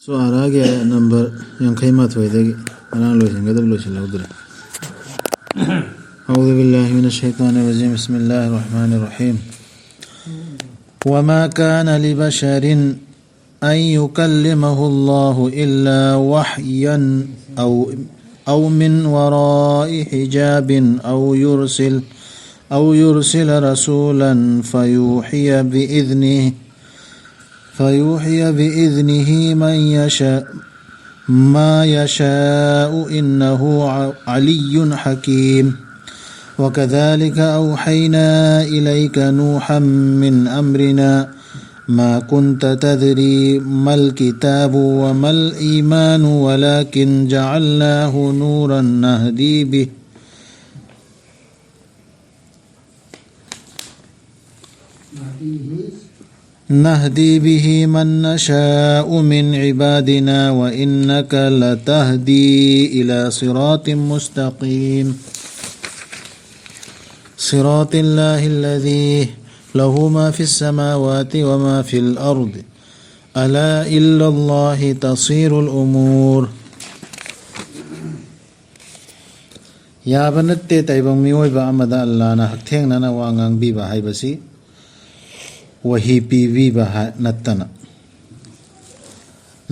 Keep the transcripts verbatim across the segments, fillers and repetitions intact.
ꯁꯨꯔꯥꯒꯤ ꯑꯥꯌꯠ number ꯌꯥꯡꯈꯩ ꯃꯥꯊꯣꯏꯗꯒꯤ ꯉꯔꯥꯡ ꯂꯣꯏꯁꯤꯟꯒꯗꯕ ꯂꯣꯏꯁꯤꯜꯍꯧꯗ꯭ꯔꯦ꯫ أعوذ بالله من الشيطان الرجيم. بسم الله الرحمن الرحيم. وما كان لبشر أن يكلمه الله إلا وحيا أو، أو من وراء حجاب أو يرسل، أو يرسل رسولا فيوحي بإذنه، فيوحي بإذنه من يشاء، ما يشاء إنه ع-، علي حكيم. وكذلك أوحينا إليك نوحا من أمرنا ما كنت تدري ما الكتاب وما الإيمان ولكن جعلناه نورا نهدي به، نهدي به من نشاء من عبادنا وإنك لتهدي إلى صراط مستقيم. صراط الله الذي له ما في السماوات وما في الأرض. ألا إلى الله تصير الأمور. ꯌꯥꯕ ꯅꯠꯇꯦ ꯇꯥꯏꯕꯪ ꯃꯤꯑꯣꯏꯕ ꯑꯃꯗ ꯑꯜꯂꯥꯅ ꯍꯛꯊꯦꯡꯅꯅ ꯋꯥ ꯉꯥꯡꯕꯤꯕ ꯍꯥꯏꯕꯁꯤ ꯋꯥꯍꯤ ꯄꯤꯕꯤꯕ ꯍꯥ-, ꯅꯠꯇꯅ,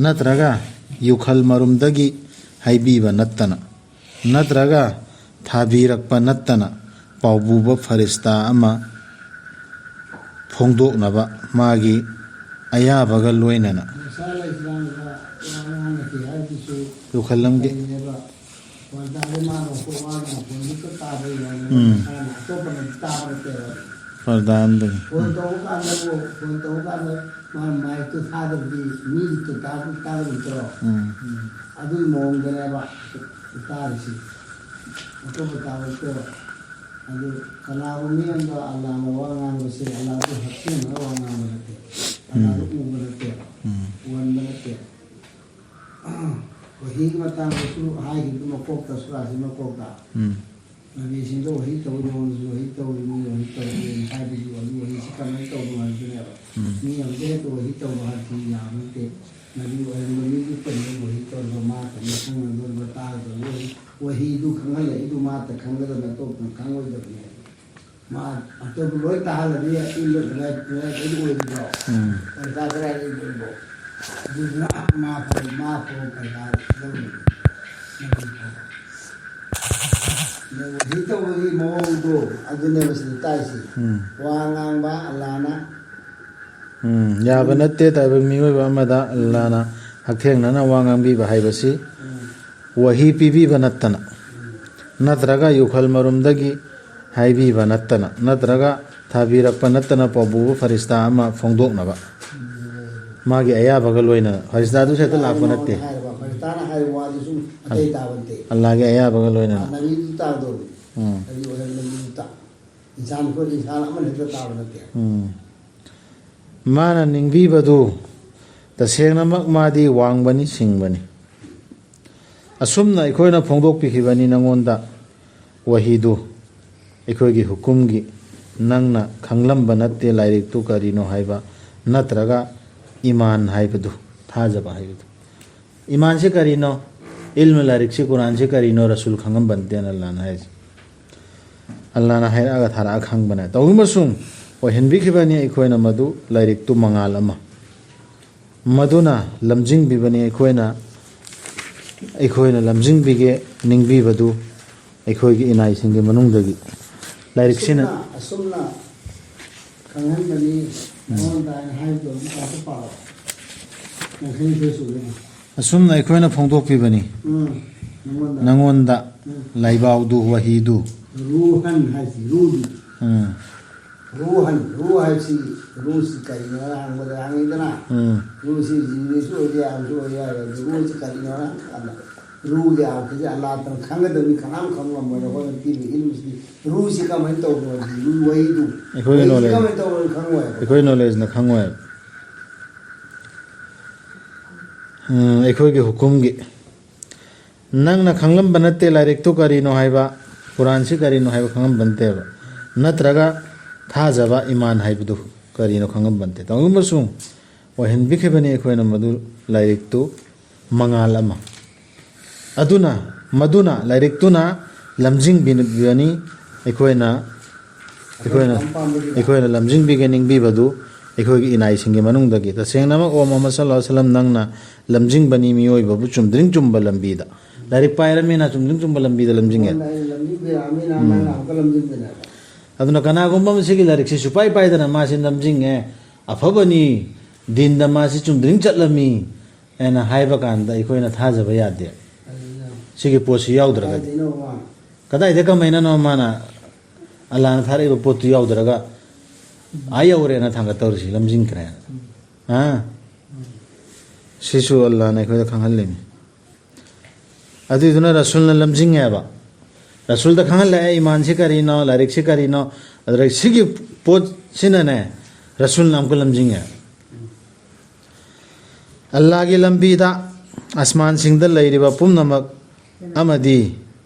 ꯅꯠꯇ꯭ꯔꯒ ꯌꯨꯈꯜ ꯃꯔꯨꯝꯗꯒꯤ ꯍꯥꯏꯕꯤꯕ ꯅꯠꯇꯅ, ꯅꯠꯇ꯭ꯔꯒ ꯊꯥꯕꯤꯔꯛꯄ ꯅꯠꯇꯅ ꯄꯥꯎꯕꯨꯕ ꯐꯔꯤꯁꯇꯥ ꯑꯃ ꯐꯣꯡꯗꯣꯛꯅꯕ ꯃꯥꯒꯤ ꯑꯌꯥꯕꯒ ꯂꯣꯏꯅꯅ꯫ ꯃꯨꯁꯥ ꯑꯂꯩꯍꯤꯁꯁꯂꯥꯝꯒ ꯋꯥ ꯉꯥꯡꯅꯈꯤ ꯍꯥꯏꯕꯗꯨꯁꯨ ꯌꯨꯈꯜꯂꯝꯒꯤ꯫ ꯀꯔꯤꯅꯦꯕ? ꯐꯣꯟ ꯇꯥꯔꯦ, ꯃꯥꯅ ꯋꯥꯒꯤ ꯃꯈꯣꯟꯗꯨ ꯈꯛ ꯇꯥꯕꯩ ꯋꯥꯅꯤ, ꯎꯝ꯫ ꯃꯁꯥꯅ ꯑꯇꯣꯞꯄꯅꯗꯤ ꯇꯥꯕ ꯅꯠꯇꯦꯕ꯫ ꯄꯔꯗꯥ ꯑꯃꯗꯒꯤ꯫ ꯐꯣꯟ ꯇꯧꯕ ꯀꯥꯟꯗꯕꯨ, ꯐꯣꯟ ꯇꯧꯕ ꯀꯥꯟꯗ ꯃꯥ ꯃꯥꯏꯛꯇꯨ ꯊꯥꯗꯕꯗꯤ ꯃꯤꯗꯨ ꯇꯥꯕ, ꯇꯥꯕ ꯅꯠꯇ꯭ꯔꯣ? ꯎꯝ꯫ ꯎꯝ꯫ ꯑꯗꯨꯒꯤ ꯃꯑꯣꯡꯗꯅꯦꯕ ꯇꯥꯔꯤꯁꯤ꯫ ꯑꯇꯣꯞꯄ ꯇꯥꯕ ꯅꯠꯇꯦꯕ꯫ ꯑꯗꯨ ꯀꯅꯥꯒꯨꯝꯕ ꯑꯃꯗ ꯑꯜꯂꯥꯅ ꯋꯥ ꯉꯥꯡꯕꯁꯦ ꯑꯜꯂꯥꯗꯨ ꯍꯛꯊꯦꯡꯅꯅ ꯋꯥ ꯉꯥꯡꯕ ꯅꯠꯇꯦ꯫ ꯑꯜꯂꯥꯗꯨ ꯎꯝ꯫ ꯎꯕ ꯅꯠꯇꯦ꯫ ꯎꯝ꯫ ꯎꯍꯟꯕ ꯅꯠꯇꯦ꯫ ꯋꯥꯍꯤꯒꯤ ꯃꯇꯥꯡꯗꯁꯨ ꯍꯥꯏꯈꯤꯕꯗꯨ ꯃꯀꯣꯛꯇ, ꯁꯨꯔꯥꯁꯤ ꯃꯀꯣꯛꯇ꯫ ꯎꯝ꯫ ꯅꯕꯤꯁꯤꯡꯗ ꯋꯥꯍꯤ ꯇꯧꯏ, ꯅꯉꯣꯟꯗꯁꯨ ꯋꯥꯍꯤ ꯇꯧꯏ, ꯃꯤ ꯋꯥꯍꯤ ꯇꯧꯏ ꯍꯥꯏꯕꯒꯤ ꯋꯥꯔꯤ, ꯋꯥꯍꯤꯁꯤ ꯀꯃꯥꯏꯅ ꯇꯧꯕꯅꯣ ꯍꯥꯏꯕꯗꯨꯅꯦꯕ꯫ ꯎꯝ꯫ ꯃꯤ ꯑꯃꯗ ꯍꯦꯛꯇ ꯋꯥꯍꯤ ꯇꯧꯕ ꯍꯥꯏꯕꯁꯤ ꯌꯥꯕ ꯅꯠꯇꯦ꯫ ꯅꯕꯤ ꯑꯣꯏꯔꯝꯕ ꯃꯤꯗꯨ ꯀꯔꯤꯅꯣ ꯋꯥꯍꯤ ꯇꯧꯔꯒ ꯃꯥ ꯀꯔꯤ ꯈꯪꯉꯝꯗꯣꯔꯤꯕ? ꯇꯥꯒꯗꯕ ꯋꯥꯍꯤ, ꯋꯥꯍꯤꯗꯨ ꯈꯪꯍꯜꯂꯛꯏꯗꯨ ꯃꯥꯇ ꯈꯪꯒꯗꯕꯅꯤ, ꯑꯇꯣꯞꯄꯅ ꯈꯪꯉꯣꯏꯗꯕꯅꯤ꯫ ꯃꯥ ꯑꯇꯣꯞꯄ ꯂꯣꯏ ꯇꯥꯍꯜꯂꯗꯤ ꯏꯜꯂ ꯀꯗꯥꯏ, ꯀꯗꯥꯏ, ꯀꯗꯥꯏ ꯑꯣꯏꯔꯤꯕ꯭ꯔꯣ? ꯎꯝ꯫ ꯄꯩꯁꯥ ꯀꯗꯥꯏꯗꯒꯤ ꯑꯣꯏꯔꯤꯕ꯭ꯔꯣ? ꯑꯗꯨꯗꯨꯅ ꯃꯥ ꯐꯥꯎ, ꯃꯥ ꯐꯥꯎ ꯄꯩꯁꯥ ꯂꯧꯔꯤꯕꯅꯤ꯫ ꯅꯕꯤ ꯐꯥꯎ꯫ ꯋꯥꯍꯤ ꯇꯧꯕꯒꯤ ꯃꯑꯣꯡꯗꯣ ꯑꯗꯨꯅꯦꯕ ꯁꯤꯗ ꯇꯥꯛꯏꯁꯦ꯫ ꯎꯝ꯫ ꯋꯥ ꯉꯥꯡꯕ ꯑꯜꯂꯥꯅ ꯎꯝ, ꯌꯥꯕ ꯅꯠꯇꯦ ꯇꯥꯏꯕꯪ ꯃꯤꯑꯣꯏꯕ ꯑꯃꯗ ꯑꯜꯂꯥꯅ ꯍꯛꯊꯦꯡꯅꯅ ꯋꯥ ꯉꯥꯡꯕꯤꯕ ꯍꯥꯏꯕꯁꯤ ꯎꯝ꯫ ꯋꯥꯍꯤ ꯄꯤꯕꯤꯕ ꯅꯠꯇꯅ, ꯎꯝ꯫ ꯅꯠꯇ꯭ꯔꯒ ꯌꯨꯈꯜ ꯃꯔꯨꯝꯗꯒꯤ ꯍꯥꯏꯕꯤꯕ ꯅꯠꯇꯅ, ꯅꯠꯇ꯭ꯔꯒ ꯊꯥꯕꯤꯔꯛꯄ ꯅꯠꯇꯅ ꯄꯥꯎꯕꯨꯕ ꯐꯔꯤꯁꯇꯥ ꯑꯃ ꯐꯣꯡꯗꯣꯛꯅꯕ ꯎꯝ꯫ ꯃꯥꯒꯤ ꯑꯌꯥꯕꯒ ꯂꯣꯏꯅꯅ꯫ ꯐꯔꯤꯁꯇꯥꯗꯨꯁꯨ ꯍꯦꯛꯇ ꯂꯥꯛꯄ ꯅꯠꯇꯦ꯫ ꯍꯥꯏꯔꯕ, ꯐꯔꯤꯁꯇꯥꯅ ꯍꯥꯏꯕ ꯋꯥꯗꯨ ꯁꯨꯝ ꯑꯇꯩ ꯇꯥꯕ ꯅꯠꯇꯦ꯫ ꯑꯜꯂꯥꯒꯤ ꯑꯌꯥꯕꯒ ꯂꯣꯏꯅꯅ꯫ ꯅꯕꯤꯗꯨ ꯇꯥꯗꯧꯔꯤ꯫ ꯎꯝ꯫ ꯅꯕꯤ ꯑꯣꯏꯍꯟꯕ ꯃꯤꯗꯨ ꯇꯥ-, ꯏꯟꯁꯥꯟ ꯑꯩꯈꯣꯏ ꯏꯟꯁꯥꯟ ꯑꯃꯅ ꯍꯦꯛꯇ ꯇꯥꯕ ꯅꯠꯇꯦ꯫ ꯎꯝ꯫ ꯃꯥꯅ ꯅꯤꯡꯕꯤꯕꯗꯨ ꯇꯁꯦꯡꯅꯃꯛ ꯃꯥꯗꯤ ꯋꯥꯡꯕꯅꯤ, ꯁꯤꯡꯕꯅꯤ꯫ ꯑꯁꯨꯝꯅ ꯑꯩꯈꯣꯏꯅ ꯐꯣꯡꯗꯣꯛꯄꯤꯈꯤꯕꯅꯤ ꯅꯉꯣꯟꯗ ꯋꯥꯍꯤꯗꯨ, ꯑꯩꯈꯣꯏꯒꯤ ꯍꯨꯀꯨꯝꯒꯤ, ꯅꯪꯅ ꯈꯪꯂꯝꯕ ꯅꯠꯇꯦ ꯂꯥꯏꯔꯤꯛꯇꯨ ꯀꯔꯤꯅꯣ ꯍꯥꯏꯕ, ꯅꯠꯇ꯭ꯔꯒ ꯏꯃꯥꯟ ꯍꯥꯏꯕꯗꯨ, ꯊꯥꯖꯕ ꯍꯥꯏꯕꯗꯨ꯫ ꯏꯃꯥꯟꯁꯤ ꯀꯔꯤꯅꯣ? ꯏꯜꯃ ꯂꯥꯏꯔꯤꯛꯁꯤ, ꯀꯨꯔꯥꯟꯁꯤ ꯀꯔꯤꯅꯣ ꯔꯁꯨꯜ ꯈꯪꯉꯝꯕ ꯅꯠꯇꯦꯅ ꯑꯜꯂꯥꯅ ꯍꯥꯏꯁꯦ꯫ ꯑꯜꯂꯥꯅ ꯍꯥꯏꯔꯛꯑꯒ ꯊꯥꯔꯛꯑ ꯈꯪꯕꯅꯦ꯫ ꯇꯧꯕ ꯑꯃꯁꯨꯡ ꯑꯣꯏꯍꯟꯕꯤꯈꯤꯕꯅꯤ ꯑꯩꯈꯣꯏꯅ ꯃꯗꯨ ꯂꯥꯏꯔꯤꯛꯇꯨ ꯃꯉꯥꯜ ꯑꯃ꯫ ꯃꯗꯨꯅ ꯂꯝꯖꯤꯡꯕꯤꯕꯅꯤ ꯑꯩꯈꯣꯏꯅ, ꯑꯩꯈꯣꯏꯅ ꯂꯝꯖꯤꯡꯕꯤꯒꯦ ꯅꯤꯡꯕꯤꯕꯗꯨ ꯑꯩꯈꯣꯏꯒꯤ ꯏꯅꯥꯏꯁꯤꯡꯒꯤ ꯃꯅꯨꯡꯗꯒꯤ꯫ ꯂꯥꯏꯔꯤꯛꯁꯤꯅ ꯑꯁꯨꯝꯅ, ꯑꯁꯨꯝꯅ ꯈꯪꯍꯟꯕꯅꯤ ꯅꯉꯣꯟꯗ ꯍꯥꯏꯅ ꯍꯥꯏꯕꯗꯣ ꯑꯃꯨꯛ ꯑꯃꯨꯛꯀ ꯄꯥꯔꯣ꯫ ꯌꯥꯡꯈꯩꯅꯤꯊꯣꯏ ꯁꯨꯕꯒꯤ꯫ ꯑꯁꯨꯝꯅ ꯑꯩꯈꯣꯏꯅ ꯐꯣꯡꯗꯣꯛꯄꯤꯕꯅꯤ ꯎꯝ, ꯅꯉꯣꯟꯗ꯫ ꯅꯉꯣꯟꯗ ꯎꯝ꯫ ꯂꯥꯏꯕꯥꯎꯗꯨ, ꯋꯥꯍꯤꯗꯨ꯫ ꯔꯨꯍꯟ ꯍꯥꯏꯁꯤ ꯔꯨꯗꯤ꯫ ꯎꯝ꯫ ꯔꯨꯍꯟ, ꯔꯨ ꯍꯥꯏꯁꯤ, ꯔꯨꯁꯤ ꯀꯔꯤꯅꯣ ꯍꯪꯕꯗ ꯍꯪꯉꯤꯗꯅ꯫ ꯎꯝ꯫ ꯔꯨꯁꯤ ꯖꯤꯕꯁꯨ ꯑꯣꯏꯕ ꯌꯥꯕꯁꯨ ꯑꯣꯏꯕ ꯌꯥꯏ꯫ ꯑꯗꯨ ꯔꯨꯁꯤ ꯀꯔꯤꯅꯣ ꯍꯪꯕ ꯀꯥꯟꯗ ꯔꯨꯒꯤ ꯑꯥꯔꯊꯁꯦ ꯑꯜꯂꯥꯍ ꯇꯥꯂꯥꯅ ꯈꯪꯒꯗꯕꯅꯤ, ꯀꯅꯥꯝ ꯈꯪꯕ ꯉꯝꯃꯣꯏ꯫ ꯑꯩꯈꯣꯏꯅ ꯄꯤꯔꯤꯕ ꯏꯜꯃꯁꯤꯗꯤ ꯔꯨꯁꯤ ꯀꯃꯥꯏꯅ ꯇꯧꯕꯅꯣ? ꯔꯨ ꯋꯥꯍꯤꯗꯨ꯫ ꯑꯩꯈꯣꯏꯒꯤ ꯋꯥꯍꯤꯁꯤ knowledge꯫ ꯀꯃꯥꯏꯅ ꯇꯧꯕꯅꯣ ꯈꯪꯉꯣꯏ꯫ ꯑꯩꯈꯣꯏ knowledgeꯅ ꯈꯪꯉꯣꯏ꯫ ꯎꯝ, ꯑꯩꯈꯣꯏꯒꯤ ꯍꯨꯀꯨꯝꯒꯤ꯫ ꯅꯪꯅ ꯈꯪꯂꯝꯕ ꯅꯠꯇꯦ ꯂꯥꯏꯔꯤꯛꯇꯨ ꯀꯔꯤꯅꯣ ꯍꯥꯏꯕ, ꯀꯨꯔꯥꯟꯁꯤ ꯀꯔꯤꯅꯣ ꯍꯥꯏꯕ ꯈꯪꯂꯝꯕ ꯅꯠꯇꯦꯕ꯫ ꯅꯠꯇ꯭ꯔꯒ ꯊꯥꯖꯕ, ꯏꯃꯥꯟ ꯍꯥꯏꯕꯗꯨ ꯀꯔꯤꯅꯣ ꯈꯪꯂꯝꯕ ꯅꯠꯇꯦ꯫ ꯇꯧꯕ ꯑꯃꯁꯨꯡ ꯑꯣꯏꯍꯟꯕꯤꯈꯤꯕꯅꯤ꯫ ꯑꯩꯈꯣꯏꯅ ꯃꯗꯨ ꯂꯥꯏꯔꯤꯛꯇꯨ ꯃꯉꯥꯜ ꯑꯃ ꯑꯗꯨꯅ, ꯃꯗꯨꯅ ꯂꯥꯏꯔꯤꯛꯇꯨꯅ ꯂꯝꯖꯤꯡꯕꯤꯕꯅꯤ꯫ ꯑꯩꯈꯣꯏꯅ ꯑꯩꯈꯣꯏꯅ ꯑꯩꯈꯣꯏꯅ ꯂꯝꯖꯤꯡꯕꯤꯒꯦ ꯅꯤꯡꯕꯤꯕꯗꯨ ꯑꯩꯈꯣꯏꯒꯤ ꯏꯅꯥꯏꯁꯤꯡꯒꯤ ꯃꯅꯨꯡꯗꯒꯤ ꯇꯁꯦꯡꯅꯃꯛ ꯑꯣ ꯃꯨꯍꯝꯃꯗ ꯁꯜꯂꯜꯂꯥꯍꯨ ꯑꯂꯩꯍꯤ ꯋꯥꯁꯜꯂꯝ ꯅꯪꯅ ꯂꯝꯖꯤꯡꯕꯅꯤ ꯃꯤꯑꯣꯏꯕꯕꯨ ꯆꯨꯝꯗ꯭ꯔꯤꯡ ꯆꯨꯝꯕ ꯂꯝꯕꯤꯗ꯫ ꯂꯥꯏꯔꯤꯛ ꯄꯥꯏꯔꯃꯤꯅ ꯆꯨꯝꯗ꯭ꯔꯤꯡ ꯆꯨꯝꯕ ꯂꯝꯕꯤꯗ ꯂꯝꯖꯤꯡꯉꯦ꯫ ꯑꯩꯅ ꯂꯝꯖꯤꯡꯕꯤꯔꯛꯑꯃꯤꯅ ꯎꯝ꯫ ꯅꯪꯅ ꯑꯃꯨꯛꯀ ꯂꯝꯖꯤꯡꯕꯤꯔꯛꯑꯕ꯫ ꯑꯗꯨꯅ ꯀꯅꯥꯒꯨꯝꯕ ꯑꯃ ꯁꯤꯒꯤ ꯂꯥꯏꯔꯤꯛꯁꯤ ꯁꯨꯄꯥꯏ ꯄꯥꯏꯗꯅ ꯃꯥꯁꯤ ꯂꯝꯖꯤꯡꯉꯦ, ꯑꯐꯕꯅꯤ, ꯗꯤꯟꯗ ꯃꯥꯁꯤ ꯆꯨꯝꯗ꯭ꯔꯤꯡ ꯆꯠꯂꯝꯃꯤ ꯍꯥꯏꯅ ꯍꯥꯏꯕ ꯀꯥꯟꯗ ꯑꯩꯈꯣꯏꯅ ꯊꯥꯖꯕ ꯌꯥꯗꯦ꯫ ꯑꯗꯨꯅ ꯁꯤꯒꯤ ꯄꯣꯠꯁꯤ ꯌꯥꯎꯗ꯭ꯔꯒꯗꯤ꯫ ꯀꯥꯏꯗꯩꯅꯣ ꯃꯥ? ꯀꯗꯥꯏꯗ ꯀꯃꯥꯏꯅꯅꯣ ꯃꯥꯅ ꯑꯜꯂꯥꯅ ꯊꯥꯔꯛꯏꯕ ꯄꯣꯠꯇꯨ ꯌꯥꯎꯗ꯭ꯔꯒ ꯑꯥ ꯌꯧꯔꯦꯅ ꯊꯥꯡꯒꯠꯇꯧꯔꯤꯁꯤ, ꯂꯝꯖꯤꯡꯈ꯭ꯔꯦꯅ? ꯍꯥ? ꯁꯤꯁꯨ ꯑꯜꯂꯥꯅ ꯑꯩꯈꯣꯏꯗ ꯈꯪꯍꯜꯂꯤꯅꯤ꯫ ꯑꯗꯨꯏꯗꯨꯅ ꯔꯁꯨꯜꯅ ꯂꯝꯖꯤꯡꯉꯦꯕ꯫ ꯔꯁꯨꯜꯗ ꯈꯪꯍꯜꯂꯛꯑꯦ ꯏꯃꯥꯟꯁꯤ ꯀꯔꯤꯅꯣ, ꯂꯥꯏꯔꯤꯛꯁꯤ ꯀꯔꯤꯅꯣ꯫ ꯑꯗꯨꯗ ꯁꯤꯒꯤ ꯄꯣꯠꯁꯤꯅꯅꯦ ꯔꯁꯨꯜꯅ ꯑꯃꯨꯛꯀ ꯂꯝꯖꯤꯡꯉꯦ꯫ ꯑꯜꯂꯥꯒꯤ ꯂꯝꯕꯤꯗ ꯑꯁꯃꯥꯟꯁꯤꯡꯗ ꯂꯩꯔꯤꯕ ꯄꯨꯝꯅꯃꯛ ꯑꯃꯗꯤ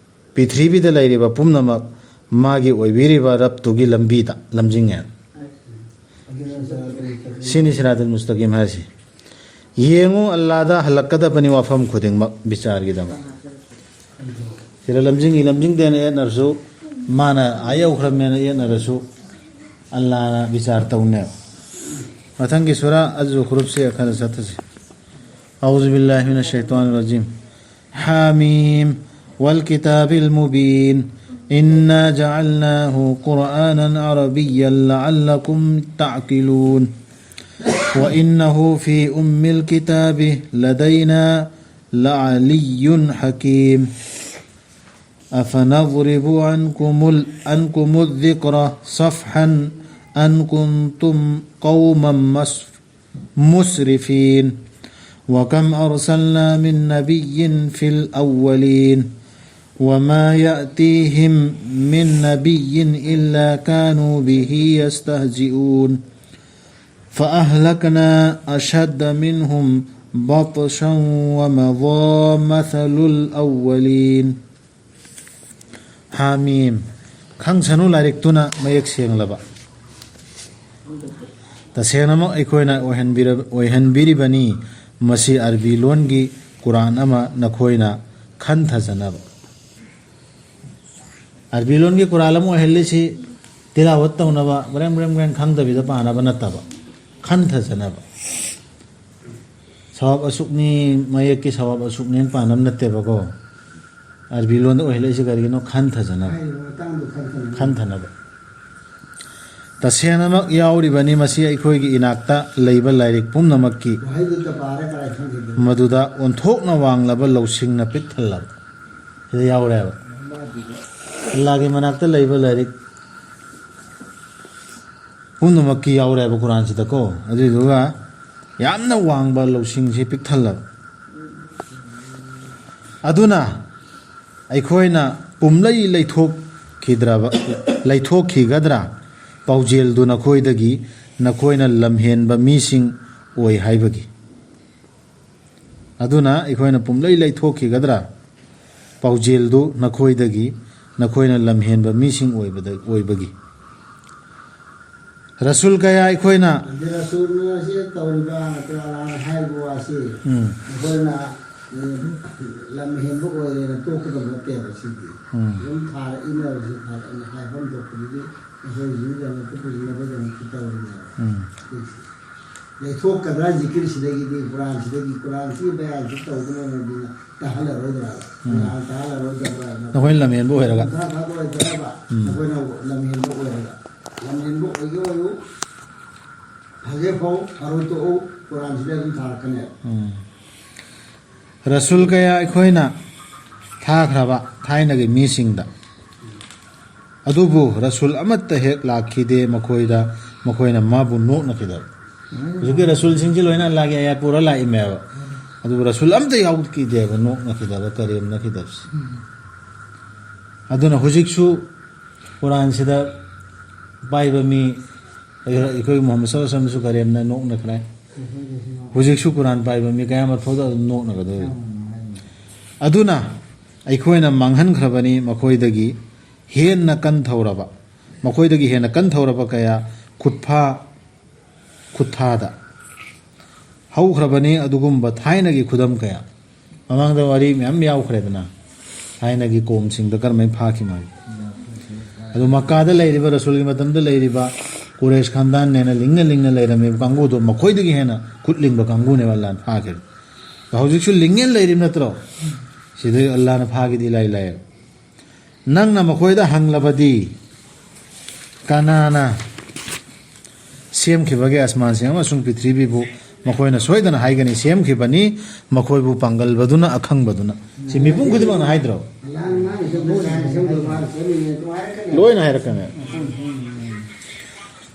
ꯄ꯭ꯔꯤꯊꯤꯕꯤꯗ ꯂꯩꯔꯤꯕ ꯄꯨꯝꯅꯃꯛ ꯃꯥꯒꯤ ꯑꯣꯏꯕꯤꯔꯤꯕ ꯔꯕꯇꯨꯒꯤ ꯂꯝꯕꯤꯗ ꯂꯝꯖꯤꯡꯉꯦ꯫ ꯁꯤꯅꯤ ꯁꯤꯔꯥꯇꯨꯜ ꯃꯨꯁꯇꯀꯤꯝ ꯍꯥꯏꯁꯤ꯫ ꯌꯦꯡꯉꯨ, ꯑꯜꯂꯥꯗ ꯍꯜꯂꯛꯀꯗꯕꯅꯤ ꯋꯥꯐꯝ ꯈꯨꯗꯤꯡꯃꯛ ꯕꯤꯆꯥꯔꯒꯤꯗꯃꯛ꯫ ꯁꯤꯗ ꯂꯝꯖꯤꯡꯉꯤ ꯂꯝꯖꯤꯡꯗꯦꯅ ꯌꯦꯠꯅꯔꯁꯨ, ꯃꯥꯅ ꯑꯥ ꯌꯧꯈ꯭ꯔꯕꯅꯦꯅ ꯌꯦꯠꯅꯔꯁꯨ, ꯑꯜꯂꯥꯅ ꯕꯤꯆꯥꯔ ꯇꯧꯅꯦꯕ꯫ ꯃꯊꯪꯒꯤ ꯁꯨꯔꯥ ꯑꯖꯨꯈ꯭ꯔꯨꯞꯁꯦ ꯈꯔ ꯆꯠꯊꯁꯤ꯫ أعوذ بالله من الشيطان الرجيم. حم. والكتاب المبين. إنا جعلناه قرآنا عربيا لعلكم تعقلون. وإنه في أم الكتاب لدينا لعلي حكيم. أفنضرب عنكم ال-، عنكم الذكر صفحا أن كنتم قوما مس-، مسرفين. وكم أرسلنا من نبي في الأولين وما يأتيهم من نبي إلا كانوا به يستهزئون. فأهلكنا أشد منهم بطشا ومضى مثل الأولين. ꯍꯥꯃꯤꯝ꯫ ꯈꯪꯁꯅꯨ ꯂꯥꯏꯔꯤꯛꯇꯨꯅ ꯃꯌꯦꯛ ꯁꯦꯡꯂꯕ꯫ ꯇꯁꯦꯡꯅꯃꯛ ꯑꯩꯈꯣꯏꯅ ꯑꯣꯏꯍꯟꯕꯤꯔ-, ꯑꯣꯏꯍꯟꯕꯤꯔꯤꯕꯅꯤ꯫ ꯃꯁꯤ ꯑꯔꯕꯤ ꯂꯣꯟꯒꯤ ꯀꯨꯔꯥꯟ ꯑꯃ ꯅꯈꯣꯏꯅ ꯈꯟꯊꯖꯅꯕ꯫ ꯑꯔꯕꯤ ꯂꯣꯟꯒꯤ ꯀꯨꯔꯥꯟ ꯑꯃ ꯑꯣꯏꯍꯜꯂꯤꯁꯤ ꯇꯤꯂꯥꯋꯠ ꯇꯧꯅꯕ, ꯕ꯭ꯔꯦꯡ ꯕ꯭ꯔꯦꯡ ꯕ꯭ꯔꯦꯡ ꯈꯪꯗꯕꯤꯗ ꯄꯥꯅꯕ ꯅꯠꯇꯕ, ꯈꯟꯊꯖꯅꯕ꯫ ꯁꯋꯥꯕ ꯑꯁꯨꯛꯅꯤ, ꯃꯌꯦꯛꯀꯤ ꯁꯋꯥꯕ ꯑꯁꯨꯛꯅꯦꯅ ꯄꯥꯅꯕ ꯅꯠꯇꯦꯕꯀꯣ꯫ ꯑꯔꯕꯤ ꯂꯣꯟꯗ ꯑꯣꯏꯍꯜꯂꯛꯏꯁꯤ ꯀꯔꯤꯒꯤꯅꯣ? ꯈꯟꯊꯖꯅꯕ꯫ ꯍꯥꯏꯔꯤꯕ ꯃꯇꯥꯡꯗꯣ ꯈꯟꯊꯅꯕ꯫ ꯈꯟꯊꯅꯕ꯫ ꯇꯁꯦꯡꯅꯃꯛ ꯌꯥꯎꯔꯤꯕꯅꯤ꯫ ꯃꯁꯤ ꯑꯩꯈꯣꯏꯒꯤ ꯏꯅꯥꯛꯇ ꯂꯩꯕ ꯂꯥꯏꯔꯤꯛ ꯄꯨꯝꯅꯃꯛꯀꯤ ꯋꯥꯍꯩꯗꯨꯗ ꯄꯥꯔꯦ ꯀꯔꯥꯏ ꯈꯪꯈꯤꯗꯣꯏꯅꯣ? ꯃꯗꯨꯗ ꯑꯣꯟꯊꯣꯛꯅ ꯋꯥꯡꯂꯕ ꯂꯧꯁꯤꯡꯅ ꯄꯤꯛ ꯊꯜꯂꯕ꯫ ꯁꯤꯗ ꯌꯥꯎꯔꯦꯕ꯫ ꯃꯥꯗꯨꯗ꯫ ꯑꯜꯂꯥꯒꯤ ꯃꯅꯥꯛꯇ ꯂꯩꯕ ꯂꯥꯏꯔꯤꯛ ꯄꯨꯝꯅꯃꯛꯀꯤ ꯌꯥꯎꯔꯦꯕ ꯀꯨꯔꯥꯟꯁꯤꯗꯀꯣ꯫ ꯑꯗꯨꯏꯗꯨꯒ ꯌꯥꯝꯅ ꯋꯥꯡꯕ ꯂꯧꯁꯤꯡꯁꯤ ꯄꯤꯛ ꯊꯜꯂꯕ꯫ ꯑꯗꯨꯅ ꯑꯩꯈꯣꯏꯅ ꯄꯨꯝꯂꯩ ꯂꯩꯊꯣꯛꯈꯤꯗ꯭ꯔꯕ, ꯂꯩꯊꯣꯛꯈꯤꯒꯗ꯭ꯔꯥ? ꯄꯥꯎꯖꯦꯜꯗꯨ ꯅꯈꯣꯏꯗꯒꯤ, ꯅꯈꯣꯏꯅ ꯂꯝꯍꯦꯟꯕ ꯃꯤꯁꯤꯡ ꯑꯣꯏ ꯍꯥꯏꯕꯒꯤ꯫ ꯑꯗꯨꯅ ꯑꯩꯈꯣꯏꯅ ꯄꯨꯝꯂꯩ ꯂꯩꯊꯣꯛꯈꯤꯒꯗ꯭ꯔꯥ? ꯄꯥꯎꯖꯦꯜꯗꯨ ꯅꯈꯣꯏꯗꯒꯤ, ꯅꯈꯣꯏꯅ ꯂꯝꯍꯦꯟꯕ ꯃꯤꯁꯤꯡ ꯑꯣꯏꯕꯗ, ꯑꯣꯏꯕꯒꯤ꯫ ꯔꯁꯨꯜ ꯀꯌꯥ ꯑꯩꯈꯣꯏꯅ ꯑꯗꯨ ꯔꯁꯨꯜꯅ ꯑꯁꯤ ꯇꯧꯔꯤꯕ ꯅꯠꯇ꯭ꯔꯒ ꯑꯜꯂꯥꯍꯅ ꯍꯥꯏꯔꯤꯕ ꯋꯥꯁꯤ ꯎꯝ꯫ ꯑꯩꯈꯣꯏꯅ, ꯎꯝ, ꯂꯝ ꯍꯦꯟꯕ ꯑꯣꯏꯔꯦꯅ ꯇꯣꯛꯀꯗꯕ ꯅꯠꯇꯦꯕ ꯁꯤꯗꯤ꯫ ꯎꯝ꯫ ꯑꯗꯨꯝ ꯊꯥꯔꯛꯏꯅꯦꯕ ꯁꯤ ꯊꯥꯔꯛꯏꯅꯦ ꯍꯥꯏꯐꯝ ꯊꯣꯛꯄꯗꯨꯗꯤ ꯑꯩꯈꯣꯏ ꯍꯧꯖꯤꯛ ꯌꯥꯝꯅ ꯄꯨꯊꯣꯛꯅꯕꯒꯤꯗꯃꯛꯇ ꯇꯧꯔꯤꯅꯦꯕ꯫ ꯎꯝ꯫ ꯂꯩꯊꯣꯛꯀꯗ꯭ꯔꯥ ꯖꯤꯀꯤꯔꯁꯤꯗꯒꯤꯗꯤ, ꯀꯨꯔꯥꯟꯁꯤꯗꯒꯤ, ꯀꯨꯔꯥꯟꯁꯤꯒꯤ ꯕꯌꯥꯟꯁꯤ ꯇꯧꯗꯅ ꯇꯥꯍꯜꯂꯔꯣꯏꯗ꯭ꯔꯥ? ꯎꯝ꯫ ꯀꯨꯔꯥꯟ ꯇꯥꯍꯜꯂꯔꯣꯏꯗꯕ꯭ꯔꯥ? ꯅꯈꯣꯏꯅ ꯂꯝꯍꯦꯟꯕ ꯑꯣꯏꯔꯒ꯫ ꯀꯨꯟꯊ꯭ꯔꯥ ꯊꯥꯗꯣꯛꯑꯣꯏꯗ꯭ꯔꯕ? ꯎꯝ꯫ ꯅꯈꯣꯏꯅ ꯂꯝꯍꯦꯟꯕ ꯑꯣꯏꯔꯒ꯫ ꯂꯝꯍꯦꯟꯕ ꯑꯣꯏꯒꯦ ꯑꯣꯏꯌꯨ, ꯐꯒꯦ ꯐꯧ, ꯐꯔꯣꯏ ꯇꯣꯛꯎ, ꯀꯨꯔꯥꯟꯁꯤꯗ ꯑꯗꯨꯝ ꯊꯥꯔꯛꯀꯅꯦꯕ꯫ ꯎꯝ꯫ ꯔꯁꯨꯜ ꯀꯌꯥ ꯑꯩꯈꯣꯏꯅ ꯊꯥꯈ꯭ꯔꯕ ꯊꯥꯏꯅꯒꯤ ꯃꯤꯁꯤꯡꯗ꯫ ꯑꯗꯨꯕꯨ ꯔꯁꯨꯜ ꯑꯃꯠꯇ ꯍꯦꯛ ꯂꯥꯛꯈꯤꯗꯦ ꯃꯈꯣꯏꯗ, ꯃꯈꯣꯏꯅ ꯃꯥꯕꯨ ꯅꯣꯛꯅꯈꯤꯗꯕ꯫ ꯍꯧꯖꯤꯛꯀꯤ ꯔꯁꯨꯜꯁꯤꯡꯁꯤ ꯂꯣꯏꯅ ꯑꯜꯂꯥꯍꯒꯤ ꯑꯥꯌꯥꯠ ꯄꯨꯔ ꯂꯥꯛꯏꯃꯦꯕ꯫ ꯑꯗꯨꯕꯨ ꯔꯁꯨꯜ ꯑꯝꯇ ꯌꯥꯎꯈꯤꯗꯦꯕ ꯅꯣꯛꯅꯈꯤꯗꯕ, ꯀꯔꯦꯝꯅꯈꯤꯗꯕꯁꯦ꯫ ꯑꯗꯨꯅ ꯍꯧꯖꯤꯛꯁꯨ ꯀꯨꯔꯥꯟꯁꯤꯗ ꯄꯥꯏꯕ ꯃꯤ, ꯑꯩꯈꯣꯏ ꯃꯨꯍꯝꯃꯗ ꯁꯜꯂꯜꯂꯥꯍꯨ ꯑꯂꯩꯍꯤ ꯋꯥꯁꯜꯂꯝꯁꯨ ꯀꯔꯦꯝꯅ ꯅꯣꯛꯅꯈ꯭ꯔꯦ꯫ ꯍꯧꯖꯤꯛꯁꯨ ꯀꯨꯔꯥꯟ ꯄꯥꯏꯕ ꯃꯤ ꯀꯌꯥꯃꯠ ꯐꯥꯎꯗ ꯑꯗꯨꯝ ꯅꯣꯛꯅꯒꯗꯣꯔꯤꯕꯅꯤ꯫ ꯑꯗꯨꯅ ꯑꯩꯈꯣꯏꯅ ꯃꯥꯡꯍꯟꯈ꯭ꯔꯕꯅꯤ ꯃꯈꯣꯏꯗꯒꯤ ꯍꯦꯟꯅ ꯀꯟꯊꯧꯔꯕ, ꯃꯈꯣꯏꯗꯒꯤ ꯍꯦꯟꯅ ꯀꯟꯊꯧꯔꯕ ꯀꯌꯥ, ꯈꯨꯠꯐꯥ ꯈꯨꯠꯊꯥꯗ ꯍꯧꯈ꯭ꯔꯕꯅꯤ꯫ ꯑꯗꯨꯒꯨꯝꯕ ꯊꯥꯏꯅꯒꯤ ꯈꯨꯗꯝ ꯀꯌꯥ, ꯃꯃꯥꯡꯗ ꯋꯥꯔꯤ ꯃꯌꯥꯝ ꯌꯥꯎꯈ꯭ꯔꯦꯗꯅ, ꯊꯥꯏꯅꯒꯤ ꯀꯣꯝꯁꯤꯡꯗ ꯀꯔꯝꯍꯥꯏꯅ ꯐꯥꯈꯤ ꯃꯥꯒꯤ꯫ ꯑꯗꯨ ꯃꯛꯀꯥꯗ ꯂꯩꯔꯤꯕ, ꯔꯁꯨꯜꯒꯤ ꯃꯇꯝꯗ ꯂꯩꯔꯤꯕ ꯀꯨꯔꯦꯁ ꯈꯥꯟꯗꯥꯟꯅꯦꯅ ꯂꯤꯡꯅ ꯂꯤꯡꯅ ꯂꯩꯔꯝꯃꯤꯕ ꯀꯥꯡꯕꯨꯗꯣ, ꯃꯈꯣꯏꯗꯒꯤ ꯍꯦꯟꯅ ꯈꯨꯠ ꯂꯤꯡꯕ ꯀꯥꯡꯕꯨꯅꯦꯕ ꯑꯜꯂꯥꯅ ꯐꯥꯈꯤꯕ꯫ ꯑꯗꯣ ꯍꯧꯖꯤꯛꯁꯨ ꯂꯤꯡꯉꯦꯅ ꯂꯩꯔꯤꯕ ꯅꯠꯇ꯭ꯔꯣ? ꯁꯤꯗꯩ ꯑꯜꯂꯥꯅ ꯐꯥꯈꯤꯗꯤ ꯏꯂꯥꯏ ꯂꯥꯏꯌꯦꯕ꯫ ꯅꯪꯅ ꯃꯈꯣꯏꯗ ꯍꯪꯂꯕꯗꯤ, ꯀꯅꯥꯅ ꯁꯦꯝꯈꯤꯕꯒꯦ ꯑꯁꯃꯥꯟꯁꯤꯡ ꯑꯃꯁꯨꯡ ꯄ꯭ꯔꯤꯊꯤꯕꯤꯕꯨ? ꯃꯈꯣꯏꯅ ꯁꯣꯏꯗꯅ ꯍꯥꯏꯒꯅꯤ, ꯁꯦꯝꯈꯤꯕꯅꯤ, ꯃꯈꯣꯏꯕꯨ ꯄꯥꯡꯒꯜꯕꯗꯨꯅ, ꯑꯈꯪꯕꯗꯨꯅ꯫ ꯁꯤ ꯃꯤꯄꯨꯝ ꯈꯨꯗꯤꯡꯃꯛꯅ ꯍꯥꯏꯗ꯭ꯔꯣ? ꯂꯣꯏꯅ ꯍꯥꯏꯔꯛꯀꯅꯤ꯫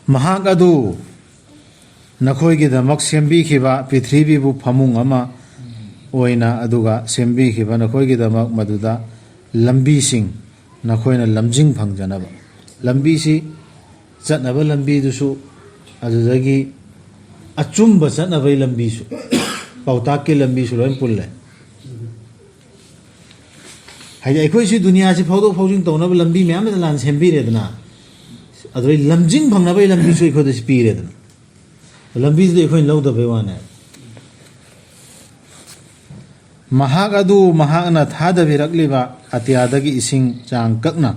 ꯃꯍꯥꯛ ꯑꯗꯨ ꯅꯈꯣꯏꯒꯤꯗꯃꯛ ꯁꯦꯝꯕꯤꯈꯤꯕ ꯄ꯭ꯔꯤꯊꯤꯕꯤꯕꯨ ꯐꯃꯨꯡ ꯑꯃ ꯑꯣꯏꯅ, ꯑꯗꯨꯒ ꯁꯦꯝꯕꯤꯈꯤꯕ ꯅꯈꯣꯏꯒꯤꯗꯃꯛ ꯃꯗꯨꯗ ꯂꯝꯕꯤꯁꯤꯡ, ꯅꯈꯣꯏꯅ ꯂꯝꯖꯤꯡ ꯐꯪꯖꯅꯕ꯫ ꯂꯝꯕꯤꯁꯤ ꯆꯠꯅꯕ ꯂꯝꯕꯤꯗꯨꯁꯨ, ꯑꯗꯨꯗꯒꯤ ꯑꯆꯨꯝꯕ ꯆꯠꯅꯕꯒꯤ ꯂꯝꯕꯤꯁꯨ, ꯄꯥꯎꯇꯥꯛꯀꯤ ꯂꯝꯕꯤꯁꯨ ꯂꯣꯏ ꯄꯨꯜꯂꯦ꯫ ꯍꯥꯏꯗꯤ ꯑꯩꯈꯣꯏꯁꯤ ꯗꯨꯅꯤꯌꯥꯁꯤ ꯐꯥꯎꯗꯣꯛ ꯐꯥꯎꯖꯤꯟ ꯇꯧꯅꯕ ꯂꯝꯕꯤ ꯃꯌꯥꯝ ꯑꯃ ꯂꯥꯟ ꯁꯦꯝꯕꯤꯔꯦꯗꯅ, ꯑꯗꯨꯗꯩ ꯂꯝꯖꯤꯡ ꯐꯪꯅꯕꯒꯤ ꯂꯝꯕꯤꯁꯨ ꯑꯩꯈꯣꯏꯗ ꯁꯤ ꯄꯤꯔꯦꯗꯅ, ꯂꯝꯕꯤꯗꯨꯗꯤ ꯑꯩꯈꯣꯏꯅ ꯂꯧꯗꯕꯩ ꯋꯥꯅꯦ꯫ ꯃꯍꯥꯛ ꯑꯗꯨ ꯃꯍꯥꯛꯅ ꯊꯥꯗꯕꯤꯔꯛꯂꯤꯕ ꯑꯇꯤꯌꯥꯗꯒꯤ ꯏꯁꯤꯡ ꯆꯥꯡ ꯀꯛꯅ,